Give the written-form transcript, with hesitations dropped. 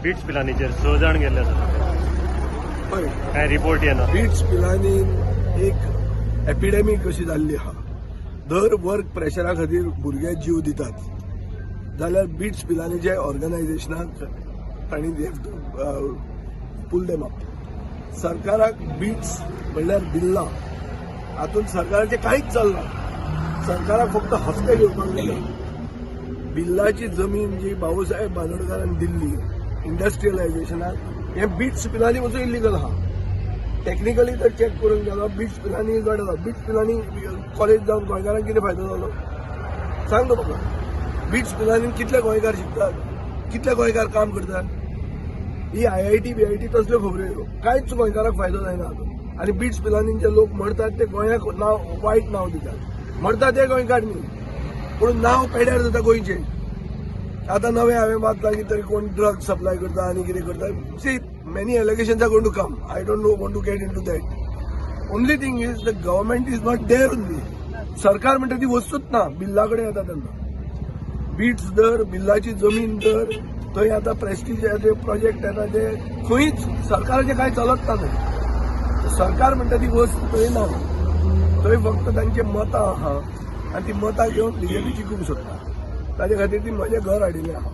Bits पिलानीचेर स जाण गेल्ले आसा. पळय, काय रिपोर्ट येना. बिट्स पिलानीन एक एपिडेमीक कशी जाल्ली आहा. दर वर्क प्रेशरा खातीर भुरगे जीव दितात जाल्यार बिट्स पिलानीचे ऑर्गनायझेशनाक तांणी पूल देम अप. सरकाराक बिट्स म्हणल्यार बिल्ला. हातूंत सरकाराचें कांयच चलना. सरकाराक फक्त हप्ते घेवपाक जाय. बिल्लाची जमीन जी बाबूसाहेब बांदोडकारान दिल्ली इंडस्ट्रियलायझेशनाक, हें बिट्स पिलानी पसून इलिगल आहा. टेक्निकली तर चॅक करून गेलो, बिट्स पिलानी गड आसा. बिट्स पिलानी कॉलेज जावन गोंयकारांक कितें फायदो जालो, सांग तूं म्हाका. बिट्स पिलानी कितले गोंयकार शिकतात, कितले गोंयकार काम करतात? ही आयआयटी बीआयटी तसल्यो खबऱ्यो ह्यो. कांयच गोंयकाराक फायदो जायना हातूंत. आनी बिट्स पिलानीन जे लोक मरतात ते गोंयाक नांव, वायट नांव दितात. मरतात ते गोंयकार न्ही, पूण नांव पेड्यार जाता गोंयचें. आतां नवें हांवें वाचलां की तरी कोण ड्रग सप्लाय करता आनी कितें करता. See, many allegations are going to come. I don't know, want to get into that. Only thing is, the government is not there only. सरकार म्हणटा ती वस्तूच ना. बिल्ला कडेन येता तेन्ना बिट्स धर, बिल्लाची जमीन धर, थंय आतां प्रेस्टिजाचे प्रोजेक्ट येता ते खंयच सरकाराचें कांय चलत ना थंय. सरकार म्हणटा ती वस्त थंय ना. थंय फक्त तांची मतां आहा आनी ती मतां घेवन बीजेपी जिखूंक सोदता. ताजे खातीर ती म्हजें घर हाडिल्लें आहा.